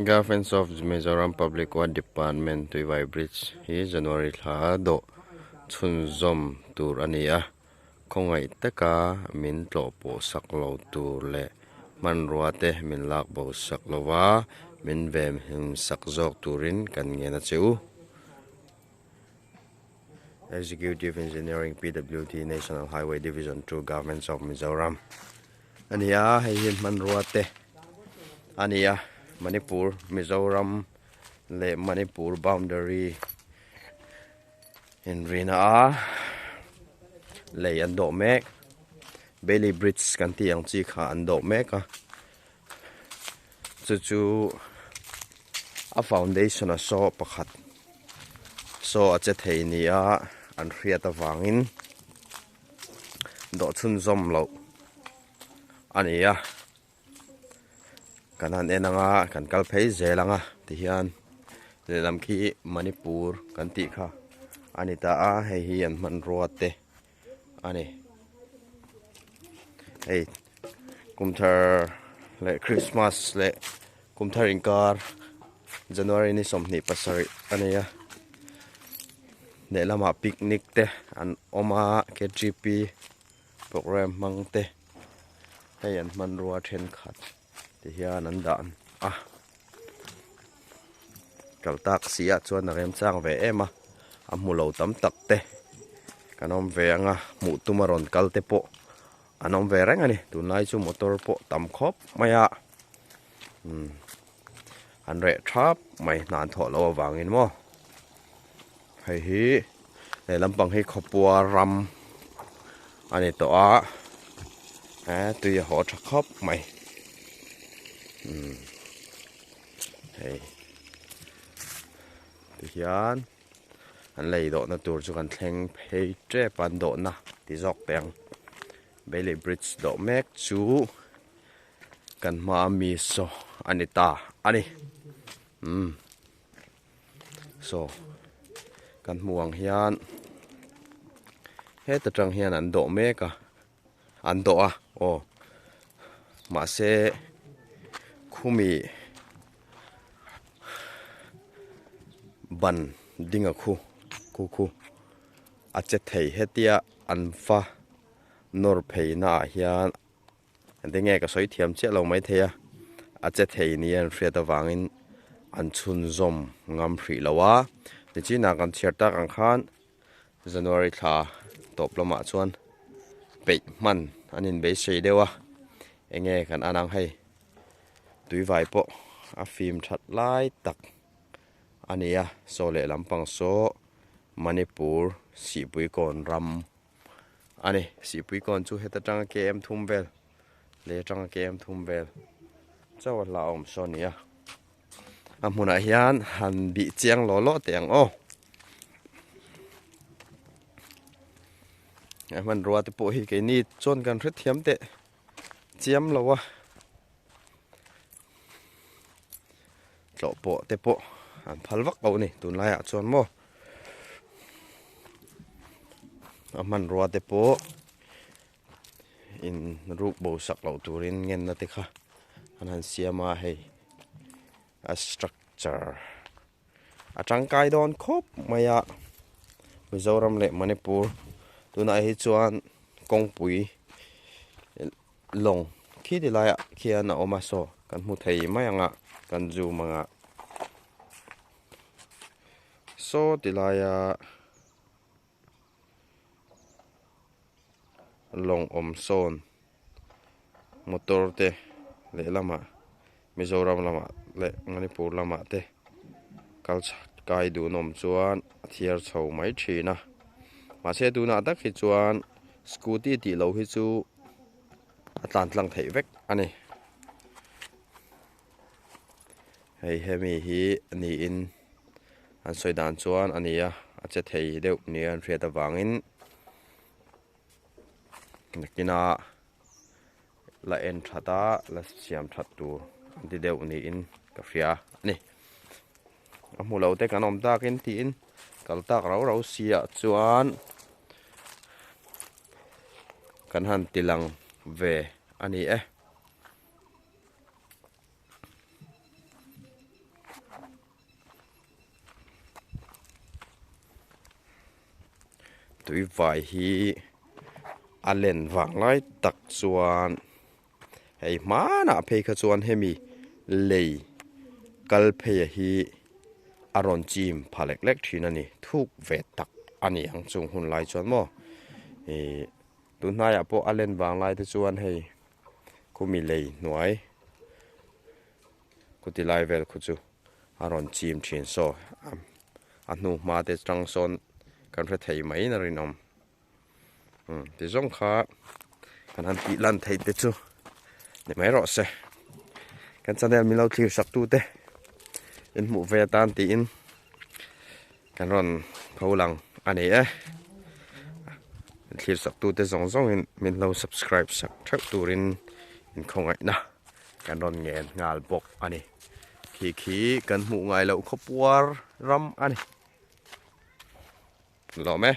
Government of Mizoram Public Work Department Tuivai Bridge hi January thla dawh chhunzawm tur a ni a, khawngaih taka min tlawh pawh sak lo tur leh hmanrua te min lak bo sak lo va, min venhim sak zawk turin kan ngen a che u. Executive Engineering PWD National Highway Division 2 Government of Mizoram a ni a, hei hi hmanrua te a ni a, Manipur, Mizoram leh Manipur boundary inrina a lei an dawh mek Bailey bridge kan tih ang chi kha an dawh mek a chu chu a foundation a saw pakhat saw a che thei nia an hriat avangin. Dawh chhunzawm loh a ni a kan han en anga kan kal phei zel anga tihian lehlam khi Manipur kan tih kha a ni ta a hei hi an hmanrua te a ni hei kumthar leh Christmas leh kumthar inkar January ni 27 a ni a. Lehlamah picnic te an awm a K G P programme hmang te hei an hmanrua thenkhat ti hian an dah a kal tak si ah chuan a remchang ve em a a hmu lo tam tak te kan awm ve ang a hmuh tum a rawn kal te pawh an awm ve reng a ni tunlai chu motor pawh tam khawp mai a umm an reh thap mai hna an thawh loh avangin maw hei hi lehlam pang hi khawpua ram a ni tawh a he tui a haw tha khawp mai umm hei tihian an lei dawhna tur chu kan thleng phei tep a an dawhna ti zawk teh ang Bailey bridge dawh mek chu. Kan hmaa mi saw a ni ta a ni umm saw kan hmuh ang hian heta tang hian an dawh mek a an dawh a aw mahse khumi ban ding a khu khu khu a che thei hetia an va nawr phei naah hian. Eng nge ka sawi thiam chiah lo maithei a, a che thei nia an hriat avangin an chhunzawm ngam hrih lo a. Nichinah kan chhiar tak ang khan January thla tawp lamah chuan peih hman an inbeisei deuh a, eng nge kan an ang hei tuivai pawh a fim that lai tak a ni a, saw leh lampang saw Manipur Sihpuikawn ram. A ni, Sihpuikawn chu heta tanga km thum vel leh atanga km thum vel chauh a hlauhawm saw a ni a. A hmunah hian han bih chiang law law teh ang aw. A hmanrua te pawh hi keini chuan kan hrethiam teh chiam lo a. Tlawh pawh te pawh an phal vak lo a ni tunlaiah chuan maw a hmanrua te pawh in ruk bo sak loh turin ngenna te kha an han siam a hei a structure a tangkai dawn khawp mai a Mizoram leh Manipur tunah hi chuan kawngpui lawng khi ti laiah khian a awm a saw kan hmu thei mai ang a kan zoom ang a saw ti laia lawng awm sawn motor te lehlamah Mizoram lamah leh Manipur lamah te kal kai dun awm chuan a thiar chho mai thin a mahse tunah tak hi chuan scooty tih loh hi chu a tlan tlang theih vek a ni hei hemi hi niin an sawi dan chuan a ni a a che thei deuh nia an hriat avangin nakinah. La en that a la siam that tur an ti deuh niin ka hria a ni a hmu lo te kan awm takin tiin kal tak rau rau si ah chuan kan han ti lang ve a ni e. Tuivai hi a len vang lai tak chuan hei hmanah phei kha chuan hemi lei kal phei a hi a rawn chim pha lek lek thin a ni thuk ve tak a ni ang chung hun lai chuan maw ihh tunhnaiah pawh a len vang lai te chuan hei khumi lei hnuai khuti lai vel khu chu a rawn chim thin saw a hnu hma te tang sawn kan hre thei mai in a rinawm umm ti zawng kha kan han tih lan theih te chu ni mai rawh se kan channel min lo thlir sak tu te in hmuh ve atan tiin kan rawn pho lang a ni e thlir sak tu te zawng zawng in min lo subscribe sak theuh turin in khawngaihna kan rawn ngen nghal bawk a ni khi khi kan hmuh ngai loh khawpuar ram a ni. Lawm e.